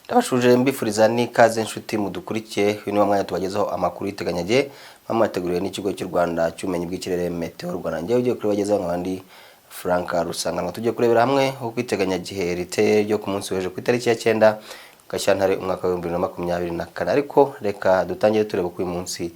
Ndabashuje mbifuriza n'ikaze inshuti mudukurikiye. Uyu ni wa mwanya tubagezaho amakuru y'iteganyagihe mwateguriwe n'ikigo cy'u Rwanda cy'ubumenyi bw'ikirere, Meteo Rwanda. Njyewe ugiye kuribagezaho nk'abandi Frank Rusanganwa. Tugiye kurebera hamwe uko iteganyagihe riteye ryo ku munsi w'ejo ku itariki ya 9 Gashyantare umwaka wa 2024. Ariko reka dutangire tureba uko uyu munsi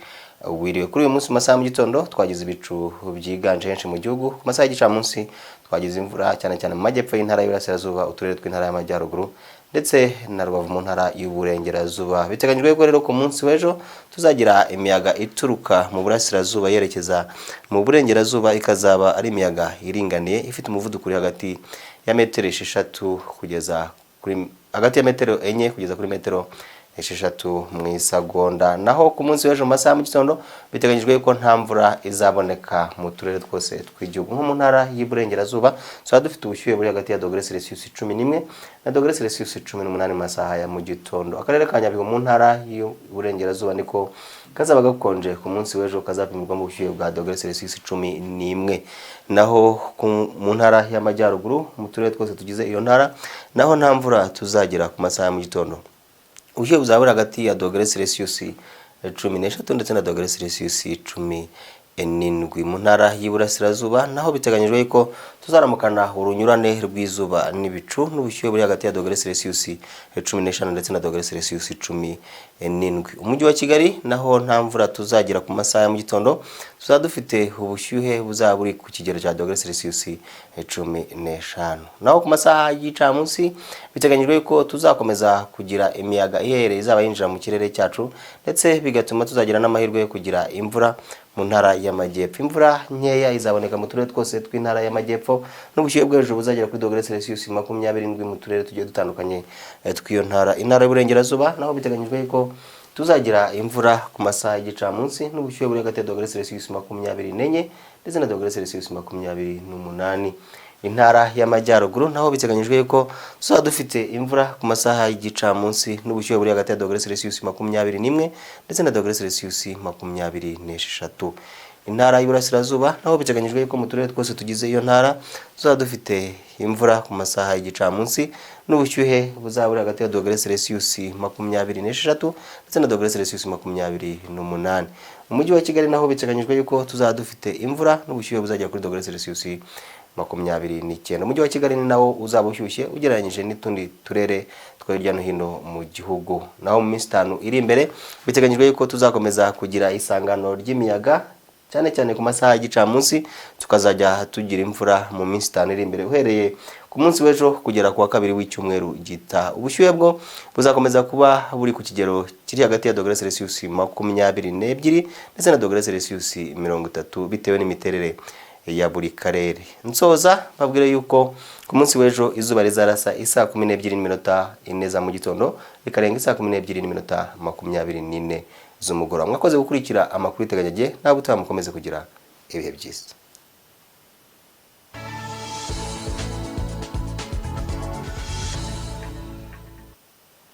wiriwe. Kuri uyu munsi mu masaha mu gitondo twagize ibicu byiganje henshi mu gihugu. Ku masaha y'igicamunsi twagize imvura cyane cyane mu majyepfo y'intara y'Iburasirazuba, uturere tw'intara y'Amajyaruguru ndetse na Rubavu mu ntara y'Uburengerazuba. Biteganyijwe ko rero ku munsi w'ejo tuzagira imiyaga ituruka mu burasirazuba yerekeza mu burengerazuba, ikazaba ari imiyaga iringaniye ifite umuvuduko uri hagati ya metero 6 kugeza kuri hagati ya metero 4 kugeza kuri metero 6 mu isagonda. Naho ku munsi w'ejo mu masaha mu gitondo biteganyijwe ko nta mvura izaboneka mu turere twose tw'igihugu. Nko mu ntara y'Iburengerazuba tuba dufite ubushyuhe buri hagati ya dogere Celsius 11 na dogere Celsius 18 mu masaha ya mu gitondo. Akarere ka Nyabihu mu ntara y'Iburengerazuba niko kazaba gakonje ku munsi w'ejo, kazapimirwamo ubushyuhe bwa dogere Celsius 11. Naho mu ntara y'Amajyaruguru, mu turere twose tugize iyo ntara, naho nta mvura tuzagira. Ku masaha ya mu gitondo ubushyuhe buzaba buri hagati ya dogere Celsius 13 ndetse na dogere Celsius 17. Mu ntara y'Iburasirazuba naho biteganyijwe ko tuzaramukana urunyurane rw'izuba n'ibicu n'ubushyuhe buri hagati ya dogere Celsius 15 ndetse na dogere Celsius 17. Umujyi wa Kigali naho nta mvura tuzagira. Ku masaha ya mu gitondo tuzaba dufite ubushyuhe buzaba buri ku kigero cya dogere Celsius 15. Naho ku masaha y'igicamunsi biteganyijwe ko tuzakomeza kugira imiyaga iherereye izaba yinjira mu kirere cyacu, ndetse bigatuma tuzagira n'amahirwe yo kugira imvura mu ntara y'Amajyepfo. Imvura nkeya izaboneka mu turere twose tw'intara y'Amajyepfo n'ubushyuhe bwo hejuru buzagera kuri dogere Celsius 27 mu turere tugiye dutandukanye tw'iyo ntara. Intara y'Uburengerazuba naho biteganyijwe ko tuzagira imvura ku masaha y'igicamunsi n'ubushyuhe buri hagati ya dogere Celsius 24 ndetse na dogere Celsius 28. Intara y'Amajyaruguru naho biteganyijwe ko tuzaba dufite imvura ku masaha y'igicamunsi n'ubushyuhe buri hagati ya dogere Celsius 21 ndetse na dogere Celsius 26. Intara y'Iburasirazuba naho biteganyijwe ko mu turere twose tugize iyo ntara tuzaba dufite imvura ku masaha y'igicamunsi n'ubushyuhe buzaba buri hagati ya dogere Celsius 26 ndetse na dogere Celsius 28. Umujyi wa Kigali naho biteganyijwe yuko tuzaba dufite imvura n'ubushyuhe buzagera kuri dogere Celsius 29. Umujyi wa Kigali ni nawo uzaba ushyushye ugereranyije n'utundi turere two hirya no hino mu gihugu. Naho mu minsi 5 iri imbere biteganyijwe yuko tuzakomeza kugira isangano ry'imiyaga cyane cyane ku masaha y'igicamunsi, tukazajya tugira imvura mu minsi 5 iri imbere, uhereye ku munsi w'ejo kugera ku wa kabiri w'icyumweru gitaha. Ubushyuhe bwo buzakomeza kuba buri ku kigero kiri hagati ya dogere Celsius 22 ndetse na dogere Celsius 30 bitewe n'imiterere ya buri karere. Nsoza babwire yuko ku munsi w'ejo izuba rizarasa isaa 12:04 za mu gitondo, rikarenga isaa 12:24 z'umugoroba. Mwakoze gukurikira amakuru y'iteganyagihe. Ntabwo utaha, mukomeze kugira ibihe byiza.